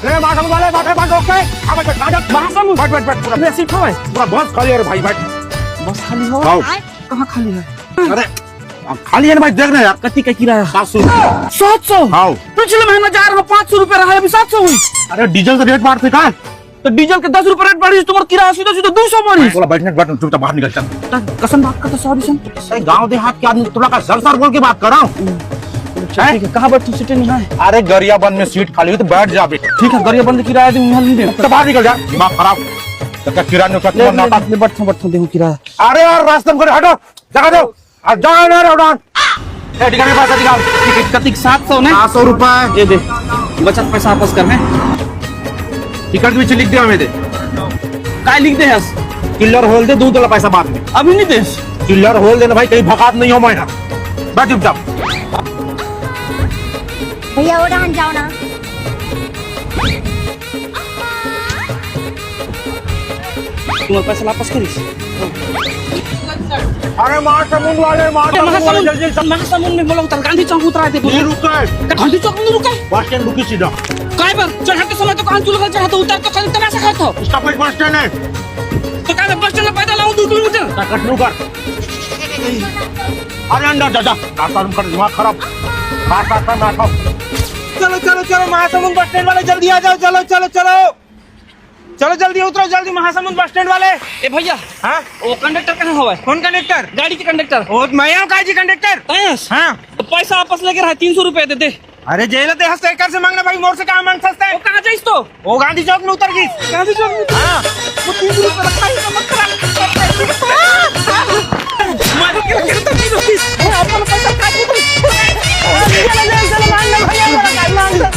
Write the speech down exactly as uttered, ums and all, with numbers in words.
ए, महासमुंद वाले, बैठ, बैठ, बैठ, ओके। अब बैठ, बैठ, बैठ। महासमुंद? बैठ, बैठ, बैठ, पूरा। ये सीट हवय? पूरा बस खाली हे रे भाई, बैठ। बस खाली हवय? हाँ। कहाँ खाली हे? अरे, अब खाली हे ना भाई, देख ना यार। कति का किराया? सात सौ। सात सौ? हाँ। पिछले महीना जा रहा, पाँच सौ रुपया रहा, अभी सात सौ हुई। अरे, डीजल के रेट बाढ़थे का? तो डीजल के दस रुपया रेट बाढ़िस, तुम्हार किराया सीधा सीधा दू सौ बाढ़िस। बोला, बैठ ना, बैठ ना, चुपचाप बाहर निकल, चल। त कसन बात करत हस अइसन? अरे, गांव देहात के आदमी, थोड़ा का सर सर बोल के बात करो। अच्छा, हैं? ठीक है, कहाँ बैठूं, सीटें नहीं है? अरे, गरियाबंद में सीट खाली हे, तो बैठ जा बे। ठीक है, गरियाबंद किराया दे, उहाँ नहीं दे। तो बाहर निकल जा, दिमाग खराब। तो क्या किराया नहीं उठा, ले, ले, नाटक। ले, बैठो, बैठो, देहूं किराया। अरे यार, रास्ते में खड़े, हटो, जगह दो। आ, जाओ ना, रे उड़ान। ए, टिकट के पैसा निकाल। टिकट कतिक? सात सौ ने? सात सौ रुपया। ये दे, बचत पैसा वापस करने। टिकट के पीछे लिख दे हमें दे। काय लिख दे हस? चिल्लर होल दे, दू तोला पैसा बाद में। अभी नहीं देस। चिल्लर होल देना भाई, कहीं भकात नहीं हो मैं ना। बैठ चुपचाप। भैया, उड़ान जाओ ना। तुम्हार पैसा वापस करिस? अरे महासमुंद वाले, महासमुंद वाले, महासमुंद, जल्दी से। महासमुंद में बोला उतर, गांधी चौक उतरा दे। नहीं रुका है। गांधी चौक में रुका है? बस स्टैंड रुकी सीधा। काय बर? चढ़ते समय तो कान चुलका चढ़ा तो उतर तो खाली तमाशा खात हो। इसका कोई बस स्टैंड है? तो काय बर बस स्टैंड में पैदल आऊं दो किलोमीटर? टिकट रुका। अरे अंदर जा, जा। रास्ता रुक कर दिमाग खराब। रास्ता, रास्ता में आता हूँ। चलो, चलो, चलो, महासमुंद बस स्टैंड वाले, जल्दी आ जाओ, चलो, चलो, चलो। चलो, जल्दी उतरो, जल्दी, महासमुंद बस स्टैंड वाले। ए भैया, हाँ? वो कंडक्टर कहाँ हवय? कौन कंडक्टर? गाड़ी के कंडक्टर। वो मैं हूँ, काजी कंडक्टर। तैं हस? हाँ। तो पैसा वापस लेके रहा, तीन सौ रुपया दे दे। अरे, जेल ते हस, एकर से मांगना भाई, मोर से कहाँ मांग सकते हैं? वो कहाँ जाइस तो? वो गांधी चौक में उतर गई। गांधी चौक में? हाँ। वो तीन सौ रुपया रखा है, मत करा। मार के रखे तो तीन सौ। अपन पैसा काट दे। चलो, चलो, चलो, मांग ले भैया, मांग ले।